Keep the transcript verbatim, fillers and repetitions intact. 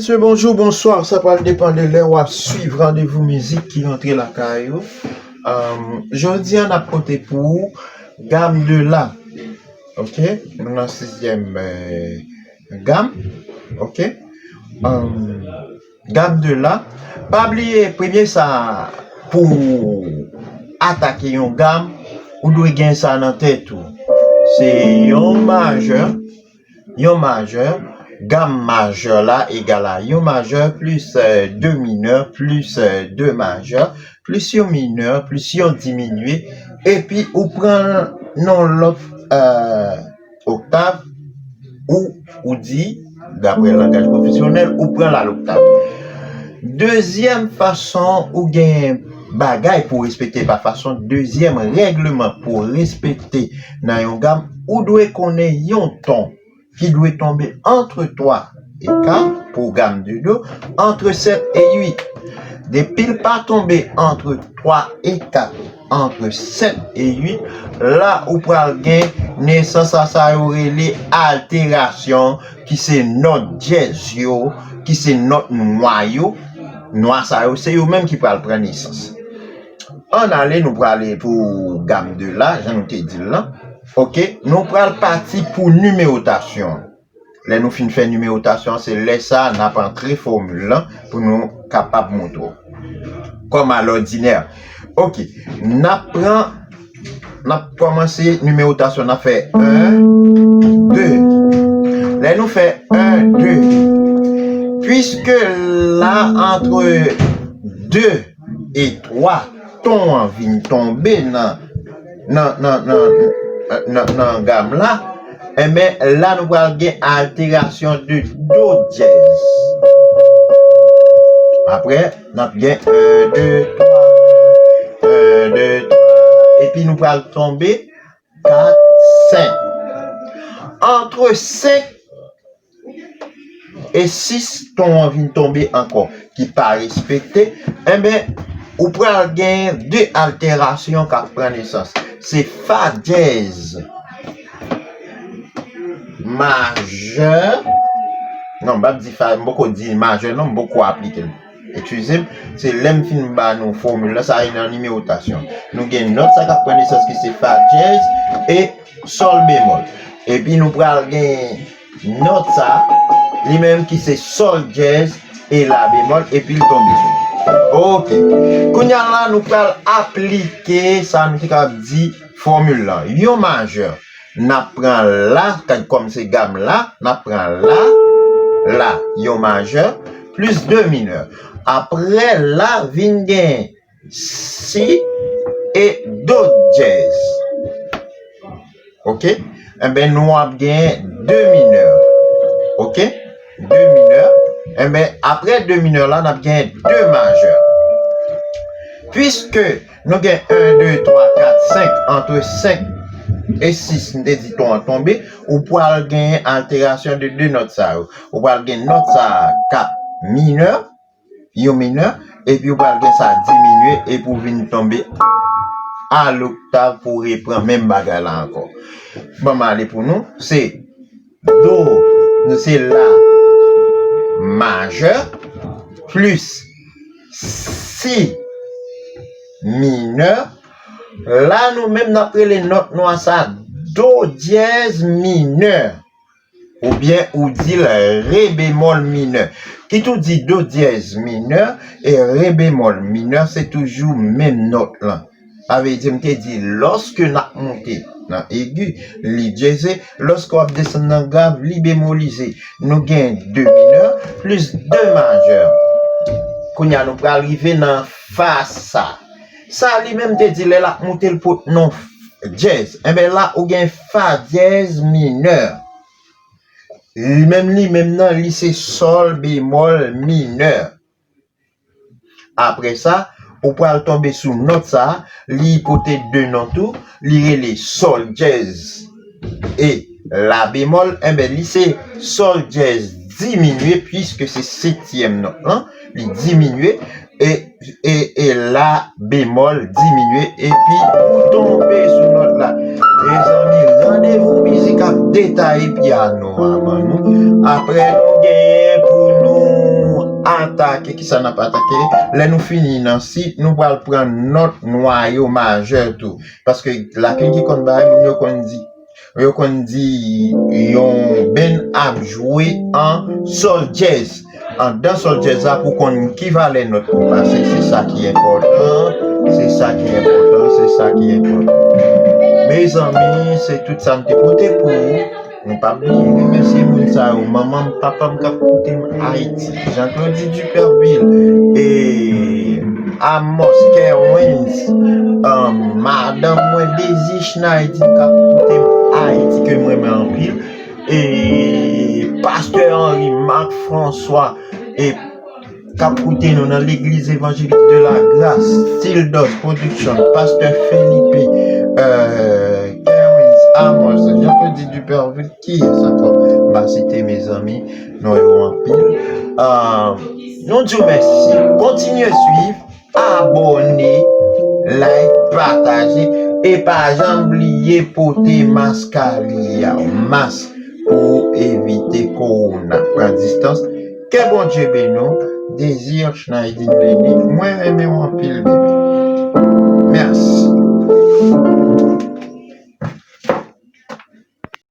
Mesye, bonjou, bonswa. Sa pral depann de lè w ap swiv Randevou Mizik ki rantre lakay ou. Um, jodi a, n ap pote pou ou gam de la. Ok? Nou nan sizyèm, eh, gam. Ok? Um, gam de la. Pa bliye, premye sa, pou atake yon gam, ou dwe gen sa nan tèt ou. Se yon majè, yon majè, gam majè la egal a yon majè plis, eh, de minè plis, eh, de majè plis yon minè plis yon diminye, epi ou pran nan lòt, eh, oktav, ou, ou di, daprè langaj pwofesyonèl, ou pran laloktav. Dezyèm fason ou gen bagay pou respekte, pa fason, dezyèm règleman pou respekte nan yon gam, ou dwe konnen yon ton ki dwe tonbe antre twa e kat pou gam de do, antre sèt e uit. Depi l pa tonbe antre twa e kat, antre sèt e uit, la ou pral gen nesans a sa yo rele alterasyon, ki se nòt dyèz yo, ki se nòt nwa yo. Nwa sa yo, se yo menm ki pral pran nesans. Ann ale, nou prale pou gam de la, jan nou te di l lan. Ok, nou pral pati pou nimewotasyon. Lè nou fin fè nimewotasyon, se lè sa n ap antre fòmil lan pou nou kapab montre w. Kòm alòdinè. Ok, n ap pran, n ap kòmanse nimewotasyon, n ap fè en, de. Lè nou fè en, de, piske la antre de e twa, ton an vin tonbe nan, nan, nan, nan, nan, nan gam la, enben, la nou pral gen alterasyon de do dyèz. Apre, n ap gen en, de, twa, en, de, twa, epi nou pral tonbe kat, senk. Antre senk e sis, ton an vin tonbe ankò, ki pa respekte, enben, ou pral gen de alterasyon k ap pran nesans. Se fa dyèz majè, non, m p ap di fa, m poko di majè, non, m poko aplike l. Eskize m, se lè m fin ba nou fòmil la, sa e nan nimewotasyon. Nou gen nòt sa k ap pran nesans ki se fa dyèz e sòl bemòl. Epi nou pral gen nòt sa, li menm ki se sòl dyèz e la bemòl, epi l tonbe sou. Ok. Kounye a la, nou pral aplike sa nou te kapab di fòmil lan. Yon majè, n ap pran la, kòm se gam la, n ap pran la, la, yon majè, plis de minè. Apre la, vin gen si e do dyèz. Ok? Enben, nou ap gen de minè. Ok? De minè. Enben, apre de minè la, n ap gen de majè. Piske nou gen en, de, twa, kat, senk, antre senk e sis, m te di ton an tonbe, ou pral gen alterasyon de de nòt sa yo. Ou pral gen nòt sa a k ap minè, yon minè, epi ou pral gen sa diminye, epi ou vin tonbe a loktav pou repran menm bagay la ankò. Ban m ale pou nou, se do, nou se la majè, plis si minè. La, nou menm, n ap rele nòt nwa sa do dyèz minè. Oubyen ou di l re bemòl minè. Kit ou di do dyèz minè e re bemòl minè, se toujou menm nòt lan. Sa vle di, m te di, lòske n ap monte nan egi, li dyeze, lòske w ap desann nan grav, li bemolize. Nou gen de minè plis de majè. Kounye a, nou pral rive nan fa sa. Sa li menm te di, lè l ap monte, l pot non dyèz. Enben la, ou gen fa dyèz minè. Li menm, li menm nan, li se sòl bemòl minè. Apre sa, ou pral tonbe sou nòt sa, li pote de non tou, li rele sòl dyèz e la bemòl, enben, li se sòl dyèz diminye, piske se setyèm nòt lan, li diminye, e, e, e la bemòl diminye, epi ou tonbe sou nòt la. Mezanmi, Randevou Mizik ap detaye pyano a ban nou. Apre nou genyen pou nou atake. Kisa n ap atake? Lè nou fini nan si, nou pral pran nòt nwayo majè tou. Paske lakin ki konn bay, moun yo konn di, yo konn di yon band ap jwe an sol djèz. Anndan sol djèz la pou konn ki valè nòt pou pase, se sa ki enpòtan, se sa ki enpòtan, se sa ki enpòtan. Mezanmi, se tout sa m te pote pou ou. Nou pa bliye remèsye moun sa yo, manman m, papa m k ap koute m Ayiti, Jean Claudy Dupervil, e Amos Kerwins, um, madanm mwen Dezi Schneidin k ap koute m Ayiti, ke m renmen anpil, e pastè Henri Marc François, e k ap koute nou nan Legliz Evanjelik de la Gras, Stil Dos Production, pastè Felipe, euh, Kerwins, Amos, Jean Claudy Dupervil, kiyès ankò? M pa site, mezanmi, non yo anpil. Euh, nou di w mèsi. Kontinye swiv, abòne, like, pataje, e pa janm bliye pote mas kari a, mas pou evite kowona. Pran distans. Ke Bondye beni w. Désir Schneidin Lene, mwen renmen w anpil, bebe. Mèsi.